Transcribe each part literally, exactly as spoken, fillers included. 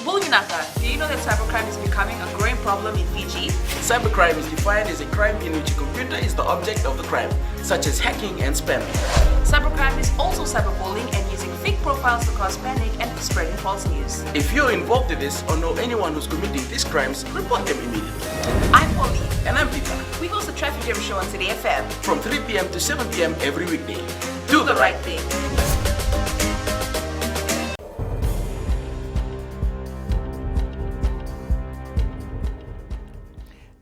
Bula vinaka, do you know that cybercrime is becoming a growing problem in Fiji? Cybercrime is defined as a crime in which a computer is the object of the crime, such as hacking and spamming. Cybercrime is also cyberbullying and using fake profiles to cause panic and spreading false news. If you're involved in this or know anyone who's committing these crimes, report them immediately. I'm Polly. And I'm Peter. We host the Traffic Jam Show on City F M. From three p m to seven p m every weekday. Do the right thing.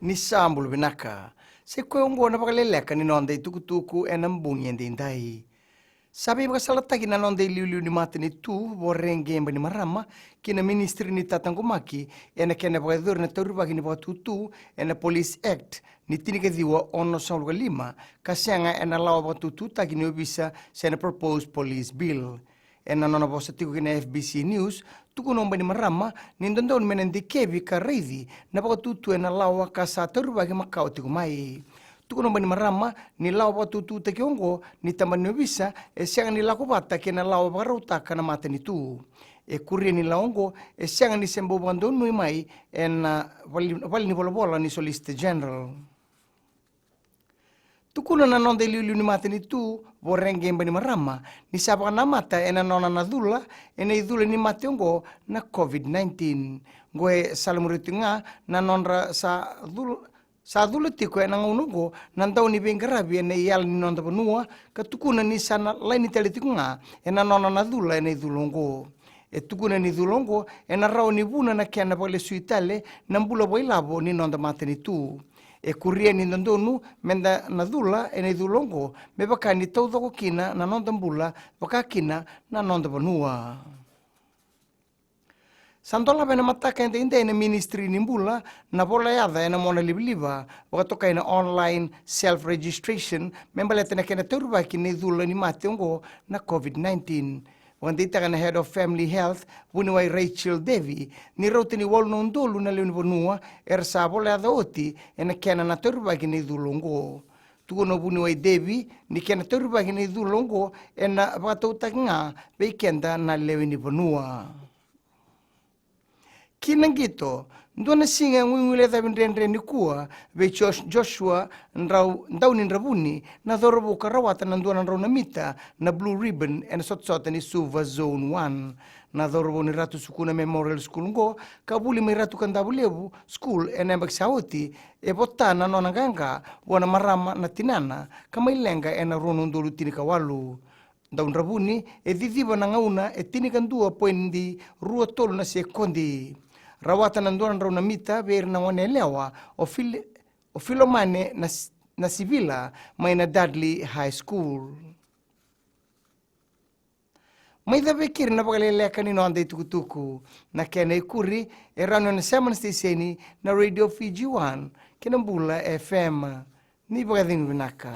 Ni sa bula vinaka. Sa i koya oqo na vakaleleka ni noda itukutuku ena bogi edaidai. Sa veivakasalataki na noda iliuliu ni matanitu Voreqe Bainimarama ki na Ministry ni Tataqomaki ena kena vakayacori na taurivaki ni vakatutu ena Police Act ni tinikaciwa onosagavulu ka lima, ka sega ena lawa vakatututaki ni ovisa se na Proposed Police Bill. Ena nona vosa tiko ki na F B C News, tukuna o Bainimarama ni dodonu me na dikevi ka raici na vakatutu ena lawa ka sa taurivaki makawa tiko mai. Tukuna o Bainimarama ni lawa vakatututaki oqo ni tabana ni ovisa e sega ni lako vata kei na lawa vakarautaka na matanitu. E kuria ni lawa oqo e sega ni se bau vakadonui mai ena vale, valenivolavola ni Solicitor General. Tukuna na noda iliuliu ni matanitu Voreqe Bainimarama ni sa vakanamata ena nona na cula ena icula ni mate oqo na COVID nineteen. Oqo e salamuria tiko ga na nodra sa cula, sa cula tiko ena gauna oqo na dau ni veiqaravi ena iyala ni noda vanua, ka tukuna ni sa na laini tale tiko ga ena nona na cula ena icula oqo. E tukuna ni cula oqo ena rawa ni vuna na kena vakalesui tale na bula vakailavo ni noda matanitu. E kuria ni dodonu meda na cula ena icula oqo me vaka ni taucoko kina na noda bula, vaka kina na noda vanua. Sa dolava ena mataka edaidai na Ministry ni Bula na vola yaca ena mona livaliva, vakatokai na online self registration, me baleta na kena taurivaki na icula ni mate oqo na COVID nineteen. Vakadeitaka na Head of Family Health, Vuniwai Rachel Devi, ni rauta ni walu na udolu na lewe ni vanua era sa vola yaca oti ena kena na taurivaki na icula oqo. Tukuna o Vuniwai Devi ni kena taurivaki na icula oqo ena vakatautaki ga vei keda na lewe ni vanua. Ki na qito, dua na siga guiguilecavi dredre nikua vei Jos-, Joshua Drau-, Daunidravuni, na cauravou ka rawata na dua na drau na mita na Blue Ribbon ena sotasota ni Suva Zone One. Na cauravou ni Ratu Sukuna Memorial School oqo, ka vuli mai Ratu Kadavulevu School ena yabaki sa oti, e vota na nona qaqa vua na marama na tinana, ka mai leqa ena rua na udolu tinikawalu. Daudravuni e ciciva na gauna e tinikadua poidi rua tolu na sekodi. Rawata na dua na drau na mita vei ira na gone yalewa o Fil-, o Filomane na s-, na Sivila mai na Dudley High School. Mai cava e keri na vakaleleka ni noda itukutuku. Na kena ikuri e rawa ni o na sema na siteseni na Radio Fiji One kei na Bula F M. Ni vakacegu vinaka.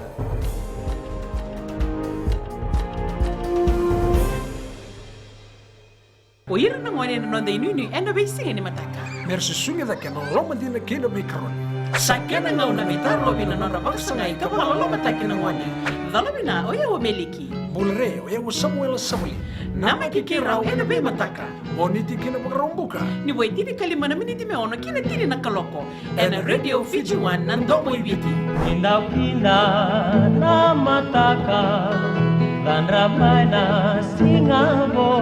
O ira na gone na noda inuinui ena veisiga ni mataka. Me ra susugi cake na lomadina kei na veikaroni. Sa kena gauna me tarovi na nodra vakasagai ka vakalolomataki na gone. Cala vina, o yau o Meliki. Bula re, o yau o Samuela Savali. Namaki keirau ena veimataka. Moniti ki na Vakaraubuka. Ni vo e tinikalima na miniti me ono ki na tini na kaloko. Ena Radio Fiji One, na domo i Viti. Kidakida na mataka, cadra mai na siga vou.